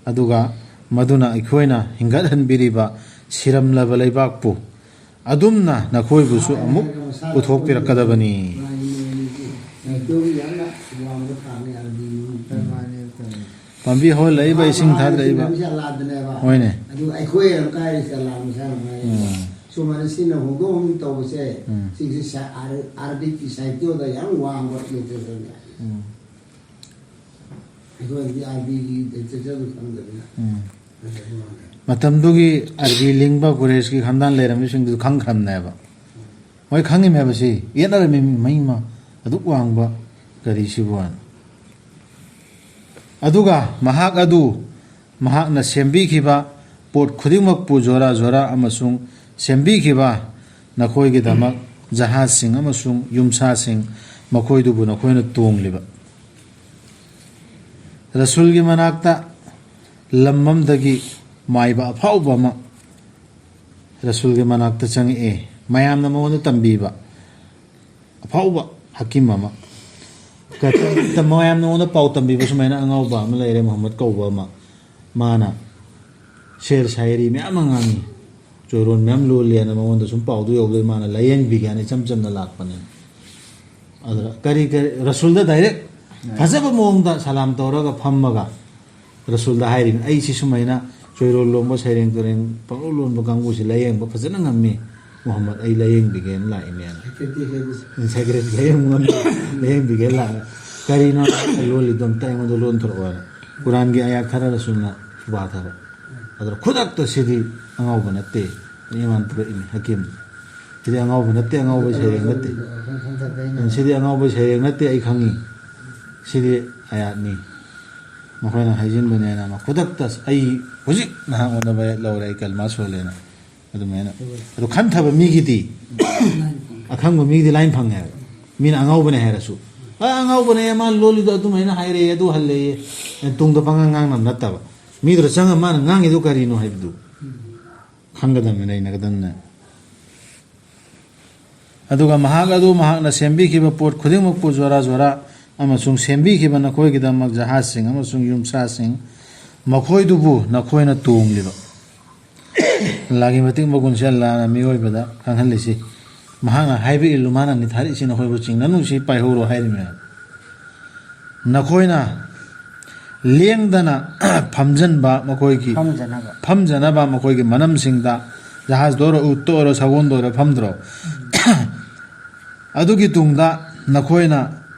ꯑꯗꯨꯒ ꯃꯗꯨꯅ ꯑꯩꯈꯣꯏꯅ ꯍꯤꯡꯒꯠꯍꯟꯕꯤꯔꯤꯕ ꯁꯤꯔꯝꯂꯕ ꯂꯩꯕꯥꯛꯄꯨ ꯑꯗꯨꯝꯅ ꯅꯈꯣꯏꯕꯨꯁꯨ ꯑꯃꯨꯛ ꯄꯨꯊꯣꯛꯄꯤꯔꯛꯀꯗꯕꯅꯤ꯫ ꯄꯥꯝꯕꯤ ꯍꯧꯍꯜꯂꯛꯏꯕ, ꯏꯁꯤꯡ ꯊꯥꯗꯔꯛꯏꯕ꯫ ꯍꯣꯏꯅꯦ꯫ ꯑꯗꯨ ꯑꯩꯈꯣꯏ ꯑꯃꯨꯛ ꯍꯥꯏꯔꯤꯁꯦ ꯑꯂꯥ ꯃꯁꯥꯅ ꯍꯥꯏꯔꯤꯕ꯫ ꯎꯝ꯫ ꯁꯨꯃꯥꯏꯅ ꯁꯤꯅ ꯍꯣꯡꯗꯣꯛ ꯍꯣꯡꯖꯤꯟ ꯇꯧꯕꯁꯦ, ꯎꯝ꯫ ꯁꯤꯒꯤꯁꯦ ꯁꯥ-, ꯑꯥꯔ-, ꯑꯥꯔꯕꯤꯛꯀꯤ ꯁꯥꯍꯤꯇ꯭ꯌꯗ ꯌꯥꯝ ꯋꯥꯡꯕ ꯂꯤꯇꯔꯦꯆꯔꯅꯤ꯫ ꯎꯝ꯫ ꯑꯩꯈꯣꯏꯗꯤ ꯑꯥꯔꯕꯤꯒꯤ ꯂꯤꯇꯔꯦꯆꯔꯗꯨ ꯈꯪꯗꯕꯅꯤꯅ꯫ ꯎꯝ꯫ ꯑꯗꯨ ꯋꯥꯡꯉꯦ꯫ ꯃꯇꯝꯗꯨꯒꯤ ꯑꯥꯔꯕꯤ ꯂꯤꯡꯕ ꯀꯨꯔꯦꯁꯀꯤ ꯈꯥꯟꯗꯥꯟ ꯂꯩꯔꯝꯃꯤꯁꯤꯡꯗꯨ ꯈꯪꯈ꯭ꯔꯕꯅꯦꯕ꯫ ꯃꯣꯏ ꯈꯪꯉꯤꯃꯦꯕ ꯁꯤ꯫ ꯌꯦꯠꯅꯔꯝꯃꯤ, ꯃꯩꯃ ꯑꯗꯨꯛ ꯋꯥꯡꯕ ꯀꯔꯤꯁꯤꯕꯨ ꯍꯥꯏꯅ꯫ ꯑꯗꯨꯒ ꯃꯍꯥꯛ ꯑꯗꯨ ꯃꯍꯥꯛꯅ ꯁꯦꯝꯕꯤꯈꯤꯕ ꯄꯣꯠ ꯈꯨꯗꯤꯡꯃꯛꯄꯨ ꯖꯣꯔꯥ ꯖꯣꯔꯥ ꯑꯃꯁꯨꯡ ꯁꯦꯝꯕꯤꯈꯤꯕ ꯅꯈꯣꯏꯒꯤꯗꯃꯛ ꯖꯍꯥꯖꯁꯤꯡ ꯑꯃꯁꯨꯡ ꯌꯨꯝꯁꯥꯁꯤꯡ, ꯃꯈꯣꯏꯗꯨꯕꯨ ꯅꯈꯣꯏꯅ ꯇꯣꯡꯂꯤꯕ꯫ ꯔꯁꯨꯜꯒꯤ ꯃꯅꯥꯛꯇ ꯂꯝ ꯑꯃꯗꯒꯤ ꯃꯥꯏꯕ ꯑꯐꯥꯎꯕ ꯑꯃ ꯔꯁꯨꯜꯒꯤ ꯃꯅꯥꯛꯇ ꯆꯪꯉꯛꯑꯦ꯫ ꯃꯌꯥꯝꯅ ꯃꯉꯣꯟꯗ ꯇꯝꯕꯤꯕ ꯑꯐꯥꯎꯕ ꯍꯀꯤꯝ ꯑꯃ꯫ ꯀ-, ꯃꯌꯥꯝꯅ ꯃꯉꯣꯟꯗ ꯄꯥꯎ ꯇꯝꯕꯤꯕ ꯁꯨꯃꯥꯏꯅ ꯑꯉꯥꯎꯕ ꯑꯃ ꯂꯩꯔꯦ, ꯃꯨꯍꯝꯃꯗ ꯀꯧꯕ ꯑꯃ꯫ ꯃꯥꯅ ꯁꯦꯔ ꯁꯥꯏꯔꯤ ꯃꯌꯥꯝ ꯑꯃ ꯉꯥꯡꯉꯤ, ꯆꯣꯏꯔꯣꯟ ꯃꯌꯥꯝ ꯂꯣꯜꯂꯦꯅ ꯃꯉꯣꯟꯗ ꯁꯨꯝ ꯄꯥꯎꯗꯨ ꯌꯧꯕꯗꯩ ꯃꯥꯅ ꯂꯥꯏꯌꯦꯡꯕꯤꯒꯦꯅ ꯏꯆꯝ ꯆꯝꯅ ꯂꯥꯛꯄꯅꯦ꯫ ꯑꯗꯨꯗ ꯀꯔꯤ ꯀꯔꯤ ꯔꯁꯨꯜꯗ ꯗꯥꯏꯔꯦꯛ ꯐꯖꯕ ꯃꯑꯣꯡꯗ ꯁꯂꯥꯝ ꯇꯧꯔꯒ ꯐꯝꯃꯒ ꯔꯁꯨꯜꯗ ꯍꯥꯏꯔꯤꯕꯅꯤ, "ꯑꯩꯁꯤ ꯁꯨꯃꯥꯏꯅ ꯆꯣꯏꯔꯣꯜ ꯂꯣꯟꯕ, ꯁꯩꯔꯦꯡ ꯇꯨꯔꯦꯡ ꯄꯪꯂꯣꯜ ꯂꯣꯟꯕ ꯀꯥꯡꯕꯨꯁꯤ ꯂꯥꯏꯌꯦꯡꯕ ꯐꯖꯅ ꯉꯝꯃꯤ, ꯃꯨꯍꯝꯃꯗ, ꯑꯩ ꯂꯥꯏꯌꯦꯡꯕꯤꯒꯦꯅ ꯂꯥꯛꯏꯅꯦꯅ꯫ ꯁꯥꯏꯀ꯭ꯔꯦꯠ ꯂꯥꯏꯌꯦꯡꯕ ꯉꯝꯃꯤ, ꯂꯥꯏꯌꯦꯡꯕꯤꯒꯦꯅ ꯂꯥꯛꯑꯒ, ꯀꯔꯤꯅꯣ ꯂꯣꯜꯂꯤꯗꯣ ꯑꯝꯇ ꯑꯩꯉꯣꯟꯗ ꯂꯣꯟꯊꯣꯔꯛꯑꯣꯅ꯫ ꯀꯨꯔꯥꯟꯒꯤ ꯑꯌꯥꯠ ꯈꯔ ꯔꯁꯨꯜꯅ ꯄꯥꯊꯕ꯫ ꯑꯗꯨꯗ ꯈꯨꯗꯛꯇ ꯁꯤꯗꯤ ꯑꯉꯥꯎꯕ ꯅꯠꯇꯦ, ꯏꯃꯥꯟ ꯄꯨꯔꯛꯏꯅꯤ ꯍꯀꯤꯝ꯫ ꯁꯤꯗꯤ ꯑꯉꯥꯎꯕ ꯅꯠꯇꯦ, ꯑꯉꯥꯎꯕ ꯁꯩꯔꯦꯡ ꯅꯠꯇꯦ꯫ ꯁꯤꯗꯤ ꯑꯉꯥꯎꯕ ꯁꯩꯔꯦꯡ ꯅꯠꯇꯦ, ꯑꯩ ꯈꯪꯉꯤ꯫ ꯁꯤꯗꯤ ꯑꯌꯥꯠꯅꯤ꯫ ꯃꯈꯣꯏꯅ ꯍꯥꯏꯖꯤꯟꯕꯅꯦꯅ ꯑꯃ ꯈꯨꯗꯛꯇ ꯑꯩ ꯍꯧꯖꯤꯛ ꯅꯍꯥꯛꯉꯣꯟꯗ ꯕꯌꯥꯠ ꯂꯧꯔꯦ, ꯑꯩ ꯀꯜꯃꯥ ꯁꯣꯜꯂꯦꯅ꯫ ꯑꯗꯨꯃꯥꯏꯅ꯫ ꯑꯗꯣ ꯈꯟꯊꯕ ꯃꯤꯒꯤꯗꯤ, ꯑꯈꯪꯕ ꯃꯤꯒꯤꯗꯤ ꯂꯥꯏꯟ ꯐꯪꯉꯦ ꯍꯥꯏꯕ꯫ ꯃꯤꯅ ꯑꯉꯥꯎꯕꯅꯦ ꯍꯥꯏꯔꯁꯨ, "ꯑ, ꯑꯉꯥꯎꯕꯅꯦ, ꯃꯥ ꯂꯣꯜꯂꯤꯗꯣ ꯑꯗꯨꯃꯥꯏꯅ ꯍꯥꯏꯔꯛꯑꯦ, ꯑꯗꯨ ꯍꯜꯂꯛꯑꯦ", ꯇꯨꯡꯗ ꯄꯪꯉꯥꯡ ꯉꯥꯡꯅꯕ ꯅꯠꯇꯕ꯫ ꯃꯤꯗꯨꯗ ꯆꯪꯉ ꯃꯥꯅ ꯉꯥꯡꯉꯤꯗꯣ ꯀꯔꯤꯅꯣ ꯍꯥꯏꯕꯗꯨ ꯈꯪꯒꯗꯕꯅꯤ, ꯅꯩꯅꯒꯗꯕꯅꯤ꯫ ꯑꯗꯨꯒ ꯃꯍꯥꯛ ꯑꯗꯨ ꯃꯍꯥꯛꯅ ꯁꯦꯝꯕꯤꯈꯤꯕ ꯄꯣꯠ ꯈꯨꯗꯤꯡꯃꯛꯄꯨ ꯖꯣꯔꯥ ꯖꯣꯔꯥ ꯑꯃꯁꯨꯡ ꯁꯦꯝꯕꯤꯈꯤꯕ ꯅꯈꯣꯏꯒꯤꯗꯃꯛ ꯖꯍꯥꯖꯁꯤꯡ ꯑꯃꯁꯨꯡ ꯌꯨꯝꯁꯥꯁꯤꯡ, ꯃꯈꯣꯏꯗꯨꯕꯨ ꯅꯈꯣꯏꯅ ꯇꯣꯡꯂꯤꯕ꯫ ꯑꯜꯂꯥꯍꯒꯤ ꯃꯇꯤꯛ ꯃꯒꯨꯟꯁꯦ ꯑꯜꯂꯥꯍꯅ ꯃꯤꯑꯣꯏꯕꯗ ꯈꯪꯍꯜꯂꯤꯁꯤ꯫ ꯃꯍꯥꯛꯅ ꯍꯥꯏꯕ ꯏꯜꯂꯨ, ꯃꯥꯅ ꯅꯤꯊꯥꯔꯛꯏꯁꯤ ꯅꯈꯣꯏꯕꯨ ꯆꯤꯡꯅꯅꯨ, ꯁꯤ ꯄꯥꯏꯍꯧꯔꯣ ꯍꯥꯏꯔꯤꯃꯦ꯫ ꯅꯈꯣꯏꯅ ꯂꯦꯡꯗꯅ ꯐꯝꯖꯟꯕ ꯃꯈꯣꯏꯒꯤ ꯐꯝꯖꯅꯕ꯫ ꯐꯝꯖꯅꯕ ꯃꯈꯣꯏꯒꯤ ꯃꯅꯝꯁꯤꯡꯗ, ꯖꯍꯥꯖꯇ ꯑꯣꯏꯔꯣ, ꯎꯠꯇ ꯑꯣꯏꯔꯣ, ꯁꯒꯣꯜꯗ ꯑꯣꯏꯔꯣ ꯐꯝꯗ꯭ꯔꯣ? ꯑꯗꯨꯒꯤ ꯇꯨꯡꯗ ꯅꯈꯣꯏꯅ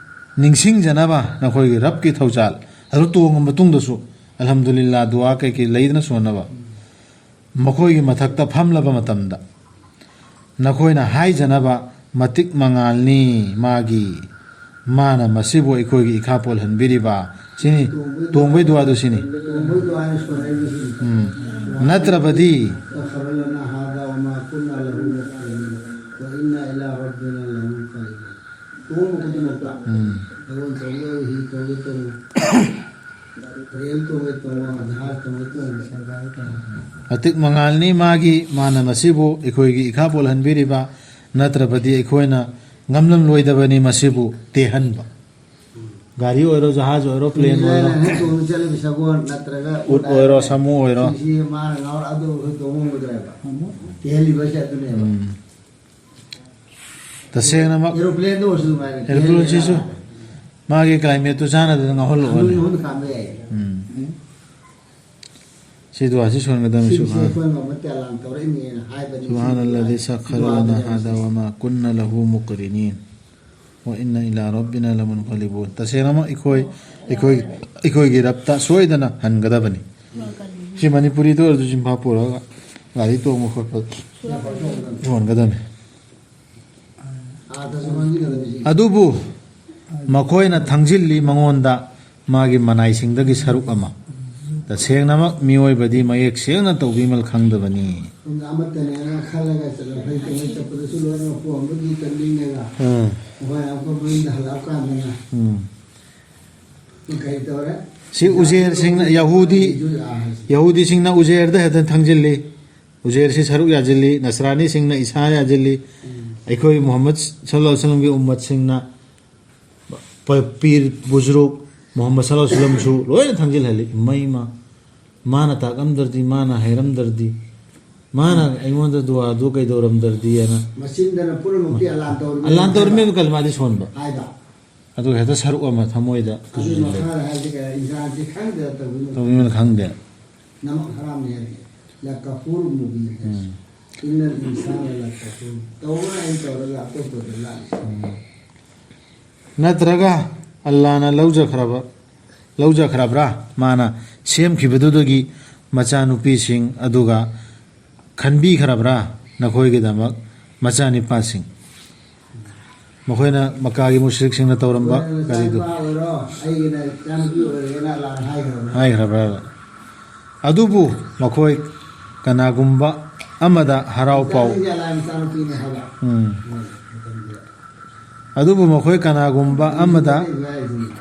ꯅꯤꯡꯁꯤꯡꯖꯅꯕ ꯅꯈꯣꯏꯒꯤ ꯔꯕꯀꯤ ꯊꯧꯖꯥꯜ ꯑꯗꯨ ꯇꯣꯡꯉ ꯃꯇꯨꯡꯗꯁꯨ, ꯑꯜꯍꯝꯗꯨꯂꯤꯜꯂꯥ, ꯗꯨꯋꯥ ꯀꯩꯀꯩ ꯂꯩꯗꯅ ꯁꯣꯟꯅꯕ, ꯃꯈꯣꯏꯒꯤ ꯃꯊꯛꯇ ꯐꯝꯂꯕ ꯃꯇꯝꯗ ꯅꯈꯣꯏꯅ ꯍꯥꯏꯖꯅꯕ, "ꯃꯇꯤꯛ ꯃꯉꯥꯜꯅꯤ ꯃꯥꯒꯤ, ꯃꯥꯅ ꯃꯁꯤꯕꯨ ꯑꯩꯈꯣꯏꯒꯤ ꯏꯈꯥ ꯄꯣꯜꯍꯟꯕꯤꯔꯤꯕ", ꯁꯤꯅꯤ꯫ ꯇꯣꯡꯕꯩ ꯗꯨꯋꯥꯗꯨ ꯁꯤꯅꯤ꯫ ꯇꯣꯡꯕꯩ ꯗꯨꯋꯥ ꯍꯥꯏꯅ ꯁꯣꯟꯅꯔꯤꯕꯁꯤꯅꯤ꯫ ꯎꯝ꯫ ꯅꯠꯇ꯭ꯔꯕꯗꯤ ꯁꯈꯔ ꯂꯅꯥ ꯍꯥꯗꯥ ꯋ ꯃꯥ ꯀꯨꯟꯅꯥ ꯂꯍꯨ ꯃꯨꯛꯔꯤꯅꯤꯟ ꯋ ꯏꯟꯅꯥ ꯏꯂꯥ ꯔꯕꯤꯅꯥ ꯂꯃꯨꯟꯀꯂꯤꯕꯨꯟ꯫ ꯇꯣꯡꯕ ꯈꯨꯗꯤꯡꯃꯛꯇ ꯎꯝ꯫ ꯊꯥꯕꯜ ꯇꯣꯡꯕ ꯑꯣꯏꯔꯣ, ꯍꯤ ꯇꯣꯡꯕ ꯑꯣꯏꯔꯣ, ꯔꯦꯜ ꯇꯣꯡꯉꯦ ꯇꯣꯡꯉꯣ, ꯖꯍꯥꯖ ꯇꯣꯡꯉꯦ ꯇꯣꯡꯉꯣ, ꯁꯔꯀꯥꯔ ꯇꯣꯡꯉꯣ꯫ ꯑꯇꯤꯛ ꯃꯉꯥꯜꯅꯤ ꯃꯥꯒꯤ, ꯃꯥꯅ ꯃꯁꯤꯕꯨ ꯑꯩꯈꯣꯏꯒꯤ ꯏꯈꯥ ꯄꯣꯜꯍꯟꯕꯤꯔꯤꯕ, ꯅꯠꯇ꯭ꯔꯕꯗꯤ ꯑꯩꯈꯣꯏꯅ ꯉꯝꯂꯝꯂꯣꯏꯗꯕꯅꯤ ꯃꯁꯤꯕꯨ ꯇꯦꯍꯟꯕ꯫ ꯒꯥꯔꯤ ꯑꯣꯏꯔꯣ, ꯖꯍꯥꯖ ꯑꯣꯏꯔꯣ, ꯄ꯭ꯂꯦꯟ ꯑꯣꯏꯔꯣ, ꯍꯦꯛ ꯇꯣꯡꯉ ꯆꯠꯂꯤꯕ ꯁꯒꯣꯜ ꯅꯠꯇ꯭ꯔꯒ ꯎꯠ ꯑꯣꯏꯔꯣ, ꯁꯥꯃꯨ ꯑꯣꯏꯔꯣ꯫ ꯁꯤꯁꯤ ꯃꯥꯅ ꯉꯥꯎꯔ ꯑꯗꯨ ꯑꯩꯈꯣꯏ ꯇꯣꯡ ꯉꯝꯒꯗ꯭ꯔꯦꯕ꯫ ꯇꯦꯍꯜꯂꯤꯕꯁꯦ ꯑꯗꯨꯅꯦꯕ꯫ ꯎꯝ꯫ ꯇꯁꯦꯡꯅꯃꯛ ꯑꯦꯔꯣꯄ꯭ꯂꯦꯟꯗ ꯑꯣꯏꯔꯁꯨ ꯑꯗꯨꯃꯥꯏꯅ ꯑꯦꯔꯣꯄ꯭ꯂꯦꯟꯁꯤꯁꯨ ꯇꯦꯍꯜꯂꯦꯅ ꯃꯥꯒꯤ ꯀ꯭ꯂꯥꯏꯃꯦꯠꯇꯨ ꯆꯥꯟꯅꯗꯅ ꯉꯥꯎꯍꯜꯂꯛꯑꯣꯅꯦ꯫ ꯈꯥꯝꯕ ꯈꯥꯝꯕ ꯌꯥꯏ꯫ ꯎꯝ꯫ ꯁꯤ ꯗꯨꯋꯥꯁꯤ ꯁꯣꯟꯒꯗꯕꯅꯤ꯫ ꯁꯤꯁꯦ ꯁꯨꯕꯍꯥꯟ-, ꯑꯩꯈꯣꯏ ꯃꯃꯠꯇ ꯑꯂꯥꯟ ꯇꯧꯔꯛꯏꯅꯦꯅ ꯍꯥꯏꯕꯅꯤ꯫ سبحان الذي سخر لنا هذا وما كنا له مقرنين وإنا إلى ربنا لمنقلبون. ꯇꯁꯦꯡꯅꯃꯛ ꯑꯩꯈꯣꯏ, ꯑꯩꯈꯣꯏ, ꯑꯩꯈꯣꯏꯒꯤ ꯔꯕꯇ ꯁꯣꯏꯗꯅ ꯍꯟꯒꯗꯕꯅꯤ꯫ ꯁꯤ ꯃꯅꯤꯄꯨꯔꯤꯗ ꯑꯣꯏꯔꯁꯨ ꯆꯤꯟꯐꯥ ꯄꯨꯔꯒ ꯒꯥꯔꯤ ꯇꯣꯡꯕ ꯈꯣꯠꯄ ꯌꯣꯟꯒꯗꯕꯅꯤ꯫ ꯑꯗꯨꯕꯨ ꯃꯈꯣꯏꯅ ꯊꯥꯡꯖꯤꯜꯂꯤ ꯃꯉꯣꯟꯗ ꯃꯥꯒꯤ ꯃꯅꯥꯏꯁꯤꯡꯗꯒꯤ ꯁꯔꯨꯛ ꯑꯃ꯫ ꯇꯁꯦꯡꯅꯃꯛ ꯃꯤꯑꯣꯏꯕꯗꯤ ꯃꯌꯦꯛ ꯁꯦꯡꯅ ꯇꯧꯕꯤꯃꯜ ꯈꯪꯗꯕꯅꯤ꯫ ꯑꯃꯠꯇꯅꯦꯅ ꯈꯜꯂꯒ ꯆꯠꯂ ꯐꯩ ꯇꯧꯉꯩ ꯆꯠꯄꯗꯁꯨ ꯂꯣꯏꯅꯃꯛ ꯄꯣꯛꯑꯝꯕꯒꯤ ꯇꯟꯕꯤꯅꯦꯕ꯫ ꯎꯝ꯫ ꯃꯈꯣꯏꯅ ꯑꯃꯨꯛꯀ ꯃꯌꯨꯝꯗ ꯍꯜꯂꯛꯑꯀꯥꯟꯗꯅ ꯎꯝ꯫ ꯀꯩ ꯇꯧꯔꯦ? ꯁꯤ ꯎꯖꯦꯔꯁꯤꯡꯅ, ꯌꯍꯨꯗꯤ, ꯌꯍꯨꯗꯤꯁꯤꯡꯅ ꯎꯖꯦꯔꯗ ꯍꯦꯛꯇ ꯊꯥꯡꯖꯤꯜꯂꯤ꯫ ꯎꯖꯦꯔꯁꯤ ꯁꯔꯨꯛ ꯌꯥꯖꯤꯜꯂꯤ, ꯅꯁꯔꯥꯅꯤꯁꯤꯡꯅ ꯏꯁꯥ ꯌꯥꯖꯤꯜꯂꯤ꯫ ꯎꯝ꯫ ꯑꯩꯈꯣꯏ ꯃꯨꯍꯝꯃꯗ ꯁꯜꯂꯜꯂꯥꯍꯨ ꯑꯂꯩꯍꯤ ꯋꯥꯁꯜꯂꯝꯒꯤ ꯎꯝꯃꯠꯁꯤꯡꯅ ꯄ-, ꯄꯤꯔ ꯕꯨꯖꯨꯔꯨꯛ ꯃꯨꯍꯝꯃꯗ ꯁꯜꯂꯜꯂꯥꯍꯨ ꯑꯂꯩꯍꯤ ꯋꯥꯁꯜꯂꯝꯁꯨ ꯂꯣꯏꯅ ꯊꯥꯡꯖꯤꯜꯍꯜꯂꯤ꯫ ꯏꯃꯩꯃ, ꯃꯥꯅ ꯇꯥꯛꯂꯝꯗ꯭ꯔꯗꯤ, ꯃꯥꯅ ꯍꯥꯏꯔꯝꯗ꯭ꯔꯗꯤ, ꯃꯥꯅ ꯑꯩꯉꯣꯟꯗ ꯗꯨꯋꯥꯗꯨ ꯀꯩꯗꯧꯔꯝꯗ꯭ꯔꯗꯤ ꯍꯥꯏꯅ꯫ ꯃꯆꯤꯟꯗꯅ ꯄꯨꯝꯅꯃꯛꯇꯤ ꯑꯂꯥꯟ ꯇꯧꯔꯝꯃꯤ꯫ ꯑꯂꯥꯟ ꯇꯧꯔꯝꯃꯤ ꯑꯗꯨ ꯀꯜꯃꯥꯗꯤ ꯁꯣꯟꯕ꯫ ꯍꯥꯏꯕ꯫ ꯑꯗꯨꯒ ꯍꯦꯛꯇ ꯁꯔꯨꯛ ꯑꯃ ꯊꯃꯣꯏꯗ ꯑꯗꯨꯒꯤ ꯇꯨꯁꯤꯜꯂꯦ꯫ ꯃꯈꯥꯗ ꯍꯥꯏꯁꯦ ꯀꯩ ꯏꯟꯁꯥꯟꯁꯤ ꯈꯪꯗꯅ ꯇꯧꯕꯤꯅ ꯇꯧꯕꯤꯃꯜ ꯈꯪꯗꯦ꯫ ꯅꯃꯛ ꯍꯔꯥꯝꯅꯤ ꯍꯥꯏꯔꯤ꯫ ꯂꯀꯐꯨꯔ ꯃꯨꯕꯤꯟ ꯍꯥꯏꯁꯦ꯫ ꯎꯝ꯫ ꯏꯟꯅꯜ ꯏꯟꯁꯥꯅ ꯂꯀꯐꯨꯔ꯫ ꯇꯧꯕꯅ ꯑꯩꯅ ꯇꯧꯔꯒ ꯑꯇꯣꯞꯄꯗ ꯂꯥꯛꯏꯁꯦ꯫ ꯎꯝ꯫ ꯅꯠꯇ꯭ꯔꯒ ꯑꯜꯂꯥꯅ ꯂꯧꯖꯈ꯭ꯔꯕ, ꯂꯧꯖꯈ꯭ꯔꯕ꯭ꯔꯥ? ꯃꯥꯅ ꯁꯦꯝꯈꯤꯕꯗꯨꯗꯒꯤ ꯃꯆꯥꯅꯨꯄꯤꯁꯤꯡ ꯑꯗꯨꯒ ꯈꯟꯕꯤꯈ꯭ꯔꯕ꯭ꯔꯥ ꯅꯈꯣꯏꯒꯤꯗꯃꯛ ꯃꯆꯥꯅꯤꯄꯥꯁꯤꯡ? ꯃꯈꯣꯏꯅ ꯃꯛꯀꯥꯒꯤ ꯃꯨꯁ꯭ꯔꯤꯛꯁꯤꯡꯅ ꯇꯧꯔꯝꯕ ꯃꯈꯣꯏꯅ ꯀꯔꯤꯗꯨ ꯅꯆꯥꯅꯨꯄꯥ ꯑꯣꯏꯔꯣ, ꯑꯩꯒꯤꯅ ꯏꯆꯥꯅꯨꯄꯤ ꯑꯣꯏꯔꯒꯦꯅ ꯑꯂꯥꯅ ꯍꯥꯏꯈ꯭ꯔꯕ꯭ꯔꯥ? ꯍꯥꯏꯈ꯭ꯔꯕ꯭ꯔꯥ? ꯑꯗꯨꯕꯨ ꯃꯈꯣꯏ ꯀꯅꯥꯒꯨꯝꯕ ꯑꯃꯗ ꯍꯔꯥꯎ ꯄꯥꯎ ꯏꯆꯥꯅꯨꯄꯤ ꯑꯂꯥꯅ ꯏꯆꯥꯅꯨꯄꯤꯅꯦ ꯍꯥꯏꯕ꯫ ꯎꯝ꯫ ꯎꯝ꯫ ꯑꯗꯨꯕꯨ ꯃꯈꯣꯏ ꯀꯅꯥꯒꯨꯝꯕ ꯑꯃꯗ ꯍꯥꯏꯁꯤꯅꯤ꯫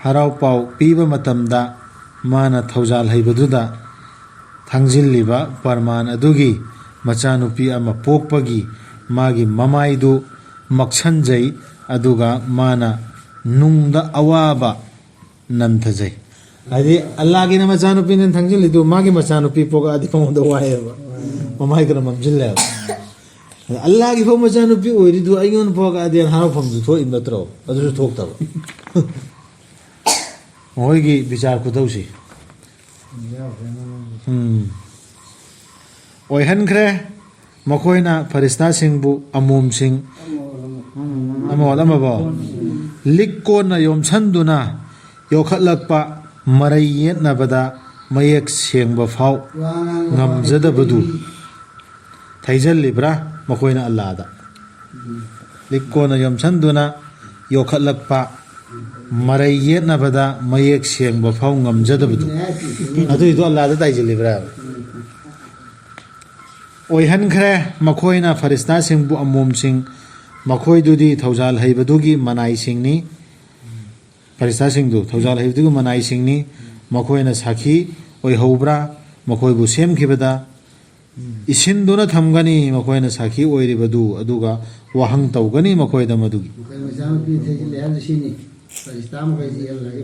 ꯍꯔꯥꯎ ꯄꯥꯎ ꯄꯤꯕ ꯃꯇꯝꯗ ꯃꯥꯅ ꯊꯧꯖꯥꯜ ꯍꯩꯕꯗꯨꯗ ꯊꯥꯡꯖꯤꯜꯂꯤꯕ ꯄ꯭ꯔꯃꯥꯟ ꯑꯗꯨꯒꯤ ꯃꯆꯥꯅꯨꯄꯤ ꯑꯃ ꯄꯣꯛꯄꯒꯤ ꯃꯥꯒꯤ ꯃꯃꯥꯏꯗꯨ ꯃꯛꯁꯟꯖꯩ, ꯑꯗꯨꯒ ꯃꯥꯅ ꯅꯨꯡꯗ ꯑꯋꯥꯕ ꯅꯟꯊꯖꯩ꯫ ꯍꯥꯏꯗꯤ ꯑꯜꯂꯥꯒꯤꯅ ꯃꯆꯥꯅꯨꯄꯤꯅꯦꯅ ꯊꯥꯡꯖꯤꯜꯂꯤꯗꯨ, ꯃꯥꯒꯤ ꯃꯆꯥꯅꯨꯄꯤ ꯄꯣꯛꯂꯛꯑꯗꯤ ꯃꯉꯣꯟꯗ ꯋꯥꯏꯑꯦꯕ, ꯃꯃꯥꯏꯗꯨꯅ ꯃꯝꯁꯤꯜꯂꯦꯕ꯫ ꯑꯗ ꯑꯜꯂꯥꯒꯤ ꯐꯥꯎ ꯃꯆꯥꯅꯨꯄꯤ ꯑꯣꯏꯔꯤꯗꯨ ꯑꯩꯉꯣꯟꯗ ꯄꯣꯛꯂꯛꯑꯗꯤ ꯍꯔꯥꯎꯐꯝꯁꯨ ꯊꯣꯛꯏ ꯅꯠꯇ꯭ꯔꯣ? ꯑꯗꯨꯁꯨ ꯊꯣꯛꯇꯕ꯫ ꯃꯈꯣꯏꯒꯤ ꯕꯤꯆꯥꯔ ꯈꯨꯇꯧꯁꯤ꯫ ꯎꯝ꯫ ꯑꯣꯏꯍꯟꯈ꯭ꯔꯦ꯫ ꯃꯈꯣꯏꯅ ꯐꯔꯤꯁꯇꯥꯁꯤꯡꯕꯨ ꯑꯃꯣꯝꯁꯤꯡ, ꯑꯃꯣꯜ ꯑꯃꯕꯣ, ꯂꯤꯛ ꯀꯣꯟꯅ ꯌꯣꯝꯁꯟꯗꯨꯅ ꯌꯣꯛꯈꯠꯂꯛꯄ ꯃꯔꯩ ꯌꯦꯠꯅꯕꯗ ꯃꯌꯦꯛ ꯁꯦꯡꯕ ꯐꯥꯎ ꯉꯝꯖꯗꯕꯗꯨ ꯊꯩꯖꯜꯂꯤꯕ꯭ꯔꯥ ꯃꯈꯣꯏꯅ ꯑꯜꯂꯥꯗ? ꯂꯤꯛ ꯀꯣꯟꯅ ꯌꯣꯝꯁꯟꯗꯨꯅ ꯌꯣꯛꯈꯠꯂꯛꯄ ꯃꯔꯩ ꯌꯦꯠꯅꯕꯗ ꯃꯌꯦꯛ ꯁꯦꯡꯕ ꯐꯥꯎ ꯉꯝꯖꯗꯕꯗꯨ, ꯑꯗꯨꯏꯗꯣ ꯑꯜꯂꯥꯗ ꯇꯥꯏꯁꯤꯜꯂꯤꯕ꯭ꯔꯥ? ꯑꯣꯏꯍꯟꯈ꯭ꯔꯦ꯫ ꯃꯈꯣꯏꯅ ꯐꯔꯤꯁꯇꯥꯁꯤꯡꯕꯨ ꯑꯃꯣꯝꯁꯤꯡ, ꯃꯈꯣꯏꯗꯨꯗꯤ ꯊꯧꯖꯥꯜ ꯍꯩꯕꯗꯨꯒꯤ ꯃꯅꯥꯏꯁꯤꯡꯅꯤ꯫ ꯐꯔꯤꯁꯇꯥꯁꯤꯡꯗꯨ ꯊꯧꯖꯥꯜ ꯍꯩꯕꯗꯨꯒꯤ ꯃꯅꯥꯏꯁꯤꯡꯅꯤ꯫ ꯃꯈꯣꯏꯅ ꯁꯥꯈꯤ ꯑꯣꯏꯍꯧꯕ꯭ꯔꯥ? ꯃꯈꯣꯏꯕꯨ ꯁꯦꯝꯈꯤꯕꯗ ꯏꯁꯤꯟꯗꯨꯅ ꯊꯝꯒꯅꯤ꯫ ꯃꯈꯣꯏꯅ ꯁꯥꯈꯤ ꯑꯣꯏꯔꯤꯕꯗꯨ, ꯑꯗꯨꯒ ꯋꯥꯍꯪ ꯇꯧꯒꯅꯤ ꯃꯈꯣꯏꯗ ꯃꯗꯨꯒꯤ꯫ ꯃꯈꯣꯏ ꯃꯆꯥꯅꯨꯄꯤ ꯊꯩꯖꯤꯜꯂꯦ ꯍꯥꯏꯕꯗꯨ ꯁꯤꯅꯤ꯫ ꯐꯔꯤꯁꯇꯥ ꯃꯈꯩꯁꯤ ꯑꯜꯂꯥꯒꯤ,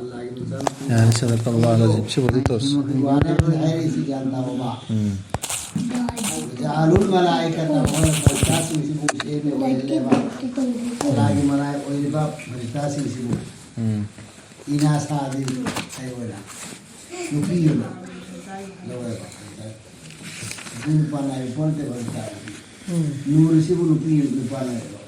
ꯑꯜꯂꯥꯒꯤ ꯃꯆꯥꯅꯨꯄꯤ꯫ ꯌꯥꯔꯦ, ꯁꯗꯛ ꯑꯜꯂꯥꯍ ꯑꯜ-ꯑꯖꯤꯝ꯫ ꯁꯤꯕꯨꯗꯤ ꯇꯣꯁ꯫ ꯋꯥꯅꯦ ꯍꯥꯏꯔꯤꯁꯤ ꯒ꯭ꯌꯥꯟ ꯇꯥꯑꯣꯕ꯫ ꯎꯝ꯫ ꯖꯥꯂꯨꯜ ꯃꯂꯥꯏꯀ ꯇꯧꯔꯒ ꯐꯔꯤꯁꯇꯥꯁꯤꯡꯁꯤꯕꯨ ꯁꯦꯝꯃꯦ ꯑꯣꯏꯍꯜꯂꯦꯕ꯫ ꯑꯜꯂꯥꯒꯤ ꯃꯂꯥꯏ ꯑꯣꯏꯔꯤꯕ ꯐꯔꯤꯁꯇꯥꯁꯤꯡꯁꯤꯕꯨ꯫ ꯎꯝ꯫ ꯏꯅꯥꯁꯥꯗꯤ ꯀꯩ ꯑꯣꯏꯅ? ꯅꯨꯄꯤ ꯑꯣꯏꯅ ꯂꯧꯋꯦꯕ꯫ ꯅꯨꯄꯤ ꯅꯨꯄꯥ ꯅꯥꯏꯕ ꯄꯣꯠ ꯅꯠꯇꯦꯕ ꯍꯧꯖꯤꯛꯀꯥꯟꯗꯤ꯫ ꯎꯝ꯫ ꯅꯨꯔꯁꯤꯕꯨ ꯅꯨꯄꯤ ꯅꯨꯄꯥ ꯅꯥꯏꯕ꯭ꯔꯣ?